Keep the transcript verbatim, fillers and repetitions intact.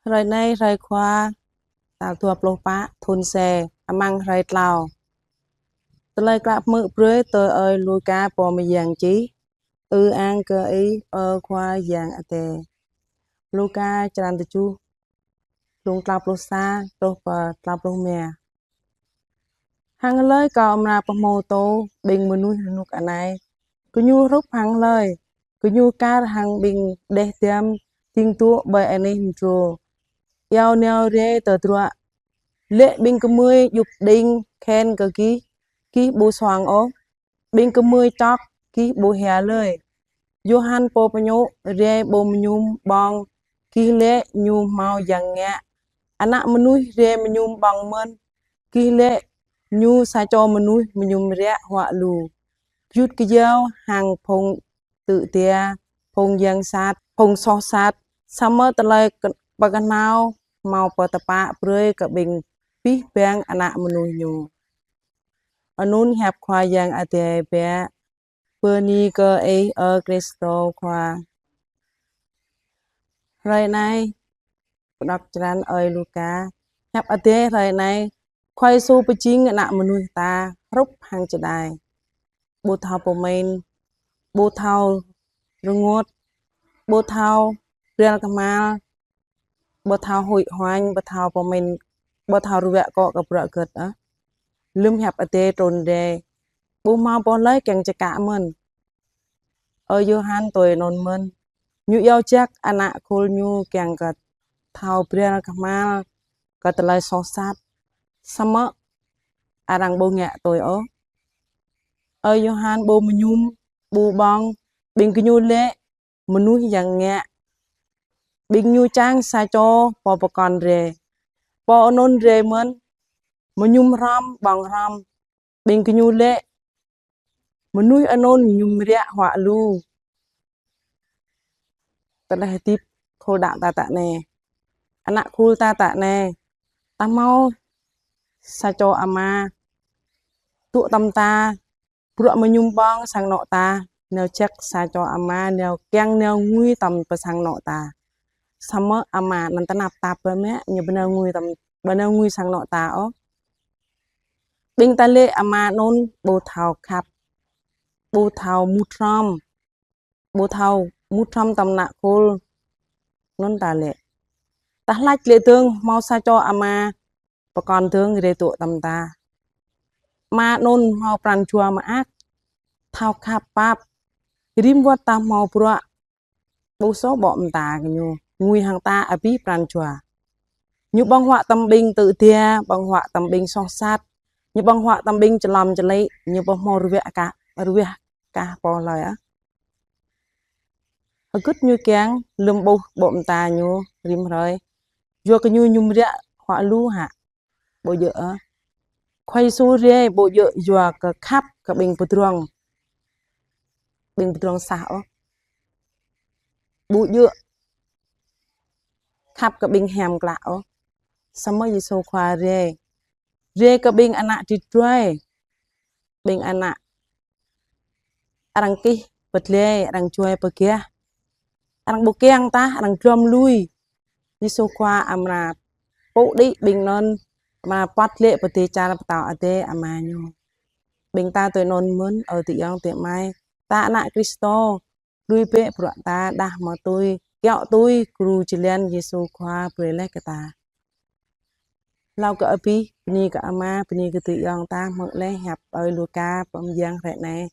Hrơi anai hrơi Khua, tal dua pluh pă thun C, amăng hrơi tlâo. Tơlơi klă mơak brơi tui ơi Luka pô mơyang čih. Ư-ang kơ Ih, ơ Khua Yang Adai. Luka črăn tơjuh, glông tlâo pluh sa truh pơ tlâo pluh rơma. Hăng hlơi kâo amra pơhmutu ƀing mơnuih rơnŭk anai? Gơñu hrup hăng hlơi? Gơñu kar hăng ƀing đeh dăm, ding dŏ ƀơi anih mơdrô. Iâu nao rai tơdruă. Lĕ ƀing gơmơi djŭp đing khen kơ gih, gih ƀu suang ôh. Ƀing gơmơi čŏk, gih ƀu hia lơi. Yôhan pô pơñu rai ƀu mơñum ƀơ̆ng, gih lĕ ñu hmâo yang ngă. Ană mơnuih rai mơñum ƀơ̆ng mơ̆n, gih lĕ ñu sa čô mơnuih mơñum ră huă lu, gơyut gơyâo hăng phung tŭ jia, phung yang sat, phung soh sat. Samơ̆ tơlơi kơ-, pơkơhnâo hmâo pơtơpă brơi kơ ƀing abih bang ană mơnuih ñu. Anŭn hiăp Khua Yang Adai biă. Bơni kơ Ih, ơ Krist Khua. Hrơi anai, pơđŏk črăn ơi Luka. Hiăp Adai hrơi anai, Khua Yêsu pơjing ană mơnuih ta hrup hăng čơđai. Ƀu thâo pơmĭn, ƀu thâo rơngot, ƀu thâo brơi kơhmal, ƀu thâo huĭ huañ, ƀu thâo pơmĭn, ƀu thâo ruă kơ kơ bruă gơ̆t ah. Lơ̆m hiăp Adai trŭn rai, ƀu hmâo pô hlơi kiăng čơkă mơ̆n. Ơi Yôhan tui anŭn mơ̆n. Ñu iâu jak ană khul ñu kiăng kơ thâo brơi kơhmal kơ tơlơi soh sat. Samơ̆ arăng ƀu ngă tui ôh. Ơi Yôhan ƀu mơñum, ƀu ƀơ̆ng, ƀing gơñu lĕ mơnuih yang ngă. Ƀing ñu čang sa čô pô pơkŏn rai. Pô anŭn rai mơ̆n, mơñum hrŏm, ƀơ̆ng hrŏm. Ƀing gơñu lĕ mơnuih anŭn mơñum ră huă lu. Tơlơi hơdip khul đaŏ ta tă anai. Ană khul ta tă anai. Ta hmâo sa čô ama dŏ tơm ta, bruă mơñum ƀơ̆ng sang anŏ ta, nao jak sa čô ama, nao kiăng nao ngui tơm pơ sang anŏ ta. Samơ̆ ama anŭn tơnap tap ƀơi mă, ñu ƀu nao ngui tơm, ƀu nao ngui sang anŏ ta ôh. Ƀing ta lĕ ama anŭn ƀu thâo khăp, ƀu thâo mŭt hrŏm, ƀu thâo mŭt hrŏm tơm ană khul anŭn ta lĕ. Ta hlač lĕ dơ̆ng hmâo sa čô ama pơkŏn dơ̆ng rai dŏ tơm ta. Ama anŭn hmâo pran jua mơak, thâo khăp pap, rĭm wơ̆t ta hmâo bruă, ƀu soh ƀô̆ mơta kơ ñu, ngui hăng ta abih pran jua. Ñu ƀơ̆ng huă tơm ƀing tŭ jia, ƀơ̆ng huă tơm ƀing soh sat, ñu ƀơ̆ng huă tơm ƀing čơlom čơlĭ, ñu ƀu hmâo ruă kah, ruă kah pô hlơi ah. Hơgĕt ñu kiăng lơ̆m ƀuh ƀô̆ mơta ñu rĭm hrơi, yua kơ ñu mơñum ră huă lu hă? Ƀu djơ̆ ah. Khua Yêsu rai ƀu djơ̆ yua kơ khăp kơ ƀing pơdrŏng, ƀing pơdrŏng sah ôh. Ƀu djơ̆ khăp kơ ƀing hiam klă ôh. Samơ̆ Yêsu Khua rai, rai kơ ƀing ană dĭt druai, ƀing ană arăng kih pơdlai, arăng juai pơgiah, arăng ƀu kiăng tah, arăng glŏm lui. Yêsu Khua amra pŭ đĭ ƀing anŭn, amra păt lĕ pơdjai čar pơtao Adai Ama ñu. Ƀing ta tui anŭn mơ̆n, ơ adơi ayŏng adơi amai, ta ană Krist, lui bĕ bruă ta đah mơ̆ tui, kiaŏ tui gru jơlan Yêsu Khua brơi laih kơ ta. Hlâo kơ abih, bơni kơ Ama, bơni kơ adơi ayŏng ta hmư̆ laih hiăp ơi Luka pơmơyang hrơi anai.